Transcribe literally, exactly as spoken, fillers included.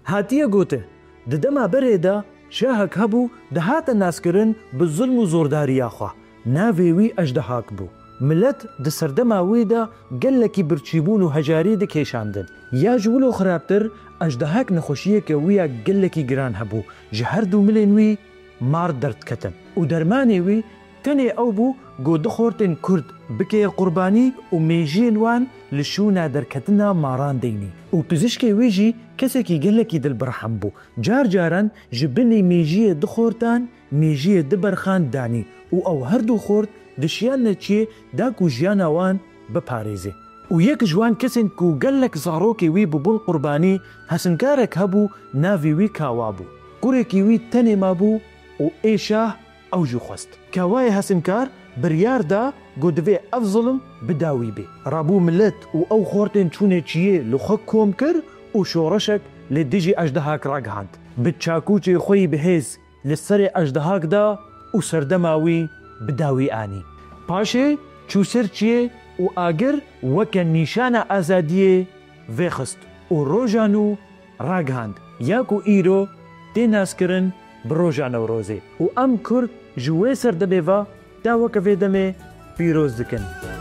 Hatiye gotin, di dema berê de şahek hebû, dihate naskirin bi zulm û zordariya xwe. Navê wî ejdehak bû. Milet di serdema wî de gelekî birçîbûn û hejarî dikêşandin. Ya ji wilo xirabtir, ejdehak nexweşiyeke wî ya gelekî giran hebû. Ji her du milên wî mar derdiketin. Û dermanê wî tenê ew bû ku du xortên Kurd bike qurbanî û mêjiyên wan li şûna derketina maran deynî. Û pizişkê wî jî kesekî gelekî dilbirehim bû. Car caran ji binî mêjiyê du xortan mêjiyê du berxan danî û ew her du xort dişiyane çiyê da ku jiyana wan biparêze. Û yek ji wan kesên ku gelek zarokê wî bûbûn qurbanî, hesinkarek hebû, navê wî Kawa bû. Kurekî wî tenê mabû û ê şah ew jî xwest. Kawayê hesinkar biryar da ku divê ev zulm bi dawî bê. Rabû milet û ew xortên çûnê çiyê li xwe kom kir û şoreşek li dijî ejdehak ragihand. Bi çakûçê xwe yî bihêz li serê ejdehak da û serdema wî bi dawî anî. Paşê çû ser çiyê û agir weke nîşana azadiyê vêxist û roja nû ragihand, ya ku îro tê naskirin bi roja Newrozê. Û em Kurd ji wê serdemê ve ta weke vê demê pîroz dikin.